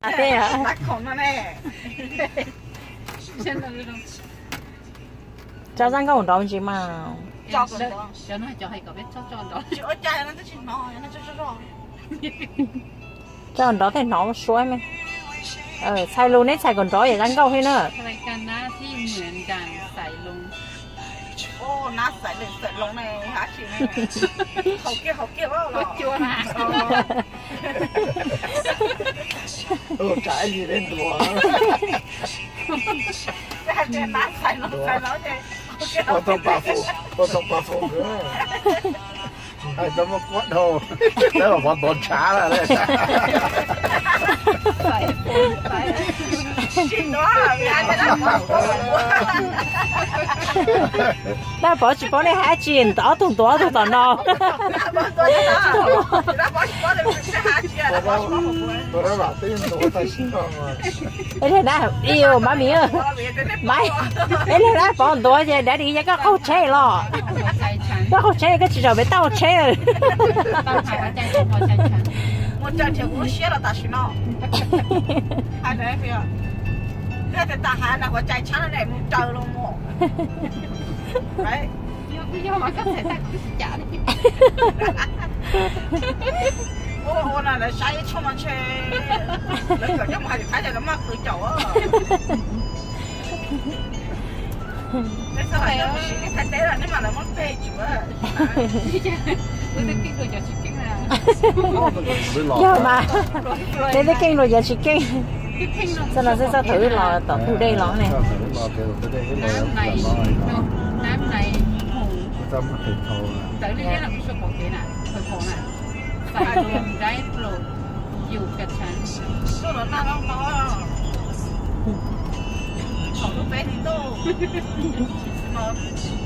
Teb, tso zaj nkauj nrov ntsis mas. Tso nrov tej hnov suab me. Txhais lus neb txhais kom nrov yam zaj nkauj thiab na. Ua tau pa fo, ua tau pa fo, hais tau muaj kuab dhau, lawv los pov ntuav ntshav lawm. Dab Pov tsis paub nej hais tsis, ob tug ntuav ob tug tom no. Es le dab, iu mab mi, mab, es le dab Pov ntuav ces dab di yog koj qaug tsheb los. Koj qaug tsheb koj tsis zaum pem toj tsheb. Mus raws nrhiav kuv lub siab los tam sim no. Hais tias tas hais na huav cai tshab no ne mus raws los mus. Ua ua no lawv saib ib tshuaj no ntshe lawv kawm coj mus hais lus Thaib ces lawv maj qhwv caum. Nej xav mus siv nej Thaib teb los nej mam lawv muab peg tsuav. Yog mas, nej twb keej dua cov tsis keej. Txoj no xwb txoj thaum wb los tom ntug dej los ne. Thaum peb hluas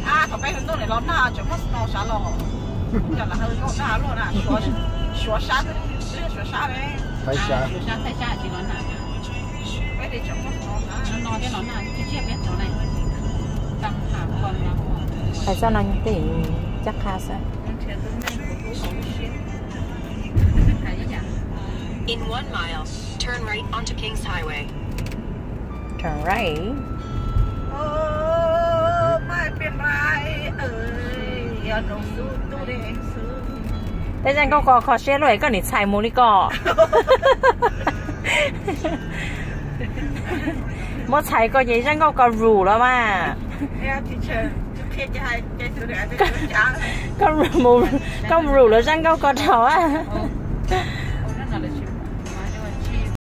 nkauj, thaum peb hluas nkauj nim los nag tseem muaj snow sav los, cov lawv hawb nkauj nag luaj na, Suav sab, Suav sab ne. Thaib sab. Peb li tseem muaj snow sav no thiab los nag, tsis tsiaj peb tod ne. Hais txoj no tej caj qha xwb. In one mile, turn right onto King's Highway. Turn right. Tej zaj nkauj ko kho siab luaj es koj nim txhais mus li ko. Muab txhais ko ces zaj nkauj ko rules los mas. Koj rules, koj rules lawv zaj nkauj ko dhau a.